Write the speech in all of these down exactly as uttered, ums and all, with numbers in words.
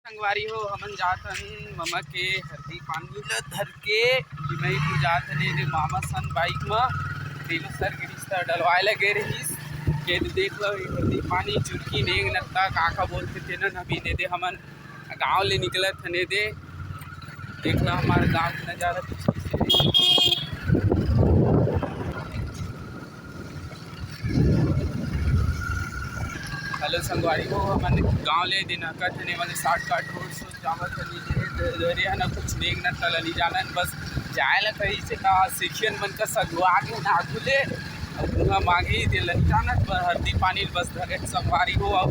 संगवारी हो, हमन जात हन ममा के हरदी पानी ल धर के, निमईपुर जात हन एदे मामा सन बाइक म। तेनो सर के रिश्ता डलवाए लगे रहिस, के देख लो, ये हरदी पानी, चुरकी, नेंग नत्ता, का का बोलथे तेन। अभी एदे हमन गांव ले निकलत हन एदे। देख लो हमार गांव के नजारा कुछ ऐसे। हेलो संगवारी हो, हमन गांव ले दिन हकत हन, एमन शॉर्टकट रोड से जावत हन, दे-, दे-, दे-, ना कुछ नेंग नत्ता ल नी जानन, बस जाए ला कही से का सिखियन मन का सगुआ के ना आगू ले, अब उहाँ मांगी दे ला नी जानत, बस हरदी पानी बस धरे संगवारी हो, अब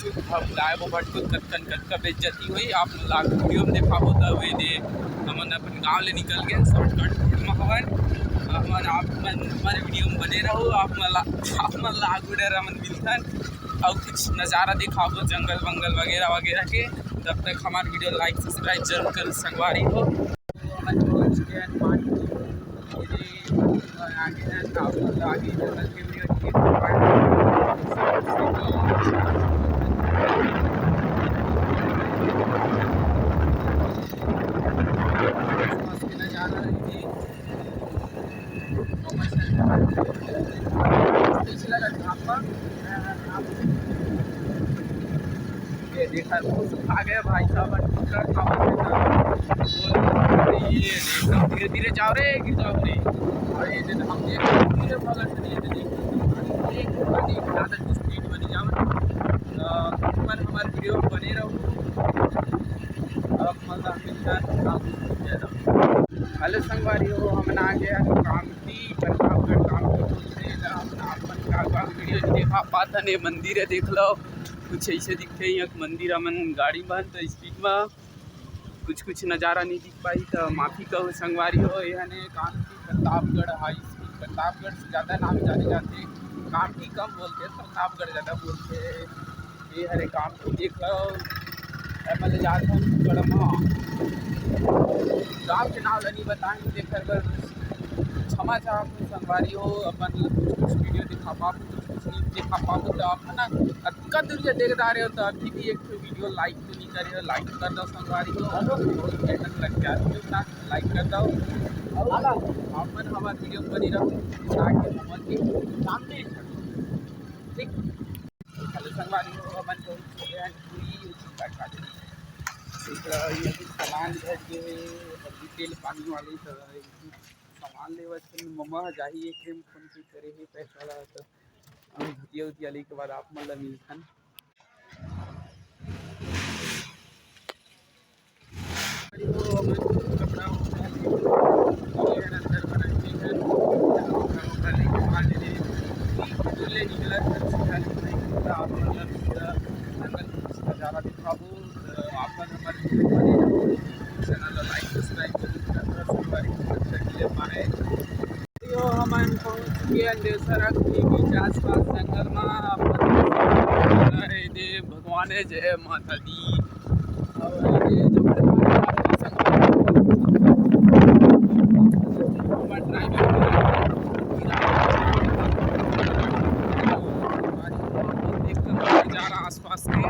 कुछ भटकाए वो भटकुत कतकन कतका बेइज्जती होई, आप मन ला वीडियो में देखाबो त वे दे, हमन अपन गांव ले निकल के शॉर्टकट रोड में हवन। हमन आप मन हमारे वीडियो में बने रहो, आप मन ला, आप मन ला आगू डर हमन मिलथन। अउ कुछ नज़ारा दिखाबो जंगल वंगल वगैरह वगैरह के। तब तक हमार वीडियो like subscribe जरूर करो संगवारी हो। तो हमन पहुँच गए हैं पानी। ये आगे हैं, आप लोग आगे जंगल के वीडियो देखिए। आसपास के नज़ारा ये कैसे लगा था आपका? ये देखा, बहुत सुखा गया भाई साहब, और टूटा था, ये देखा, धीरे धीरे जाओ रे, गिर जाओ रे। और ये दिन हम देख रहे हैं, धीरे भगत से ये देखा, एक पानी ज़्यादा स्पीड बनी जाओ। तो हमारे, हमारे वीडियो बने रहो। अब मजा मिलता है, काम ज्यादा। हेलो संगवारी हो, हमन आ गए कामती, प्रतापगढ़ कामती पहुंचने ला। हमन अपन का, का वीडियो नहीं देखा पाता ने, मंदिर है, देख लो, कुछ ऐसे दिखते हैं। एक मंदिर हमन गाड़ी में तो स्पीड में कुछ कुछ नज़ारा नहीं दिख पाई, तो माफ़ी कहो संगवारी हो। ये हने कामती प्रतापगढ़ हाई स्कूल, प्रतापगढ़ से ज़्यादा नाम जाने जाते, कामती कम बोलते, प्रतापगढ़ ज़्यादा बोलते। ये हरे कामती देख लो, एमएलए जात हन गढ़मा। गाँव के नाम ल नहीं बताएं, तेकर बर क्षमा चाहत हूँ संगवारी हो। अपन कुछ कुछ वीडियो दिखा पाबो, कुछ कुछ नहीं दिखा पाबो, तो आप है ना, अतका दूर के देखदार हो, तो अभी भी एक ठो वीडियो like तो नहीं करे हो, like कर दो संगवारी हो। बहुत मेहनत लग गया है, तो ना like कर दो। और आप मन हमारे वीडियो में बनी रहो, ताकि हमन के सामने ठीक। हेलो संगवारी हो, हमन पहुंच चुके हैं पूरी। ये कुछ सामान घर के, अभी तेल पानी वाले, तो सामान लेवत हन। ममा जाही एक ठे फोन पे करे हे पैसा ला, तो हम धुतिया उतिया लेके बाद आप मन ला मिलथन। कपड़ा वपड़ा लेके, ये अंदर में रखते हैं, कपड़ा वपड़ा लेके बाद में ले निकला, सीधा निकला, आप मन ला सीधा जंगल नज़ारा दिखाबो। तो आप मन हमारे वीडियो बने रहो, चैनल ला like subscribe जरूर करना, संगवारी हो, तब तक के लिए bye। तो हमन पहुंच चुके हैं देवसरा के बीच आसपास जंगल में। अपन देवसरा के जंगल है, ये भगवान है, जय माता दी। और ये जो भगवान है, संगवारी हो, हमन ड्राइवर जा रहा आसपास के।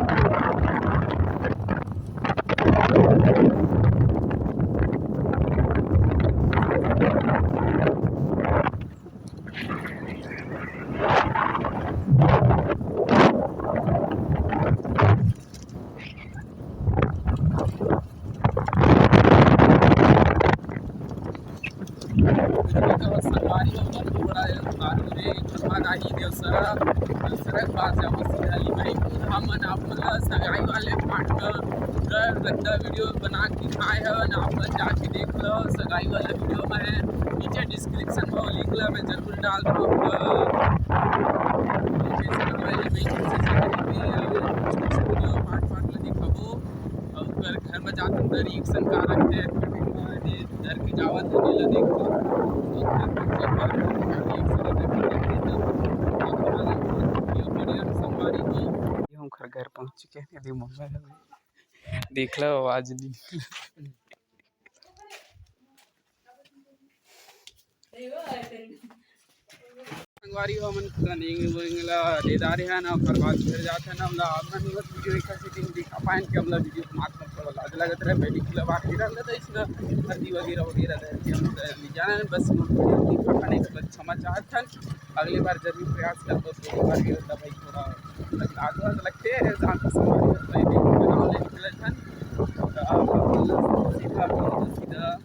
संगवारी हो, बड़ा बात रे, खतरनाक आही देवसरा, देवसरा के पास जाबो सीधा लिमईपुर। हमन आप मन ला सगाई वाले पार्ट का पूरा गंदा वीडियो बना के दिखाए हन, आप मन जाके देख लो। सगाई वाला वीडियो में नीचे डिस्क्रिप्शन में लिंक ला मैं जरूर डाल दूँ। लोकेशन वाले में कुछ कुछ वीडियो पार्ट पार्ट ला दिखाबो। अउ ओकर घर में जात हन त रिएक्शन का रखथे, डर के जावत हन, एला देख के। तो घर में चेक कर, रिएक्शन रखथे, तो आप मन ला वीडियो बढ़िया संगवारी हो। ये हम घर, घर पहुंच चुके हैं, अभी मम्मी हवे। देख लो, आवाज नहीं। संगवारी हो, हमन रनिंग वनिंग ला दे डारे हन, ओकर बाद घर जात हन। हमला हमन वीडियो एक setting दिखा पाएन कि हमला वीडियो बनात म थोड़ा लाज लगत रहे, पहले खुला बात गिरा रहता इसना धरती वगैरह वगैरह रहती, हम तो नहीं जाना है, बस दिखा पाने का क्षमा चाहत हन। अगली बार जरूर प्रयास करबो, तो एक बार गिरा था भाई, थोड़ा लाज वाज लगते हैं, जान तो संगवारी हो, तो ये वीडियो बनाओ ले निकले हन। तो आप सीधा सीधा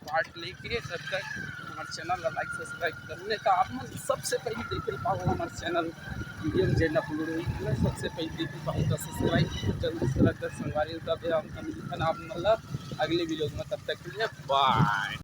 पार्ट लेके तब तक हमारे चैनल ला लाइक सब्सक्राइब कर ले। तो आप मन सबसे पहले देखे पाओ हमारे चैनल वीडियो जेन अपलोड हुई है, सबसे पहले देखे पाओ तो सब्सक्राइब जल्दी से रख कर संगवारी। तब हम हम दिखन आप मन ला अगले वीडियो में, तब तक के लिए बाय।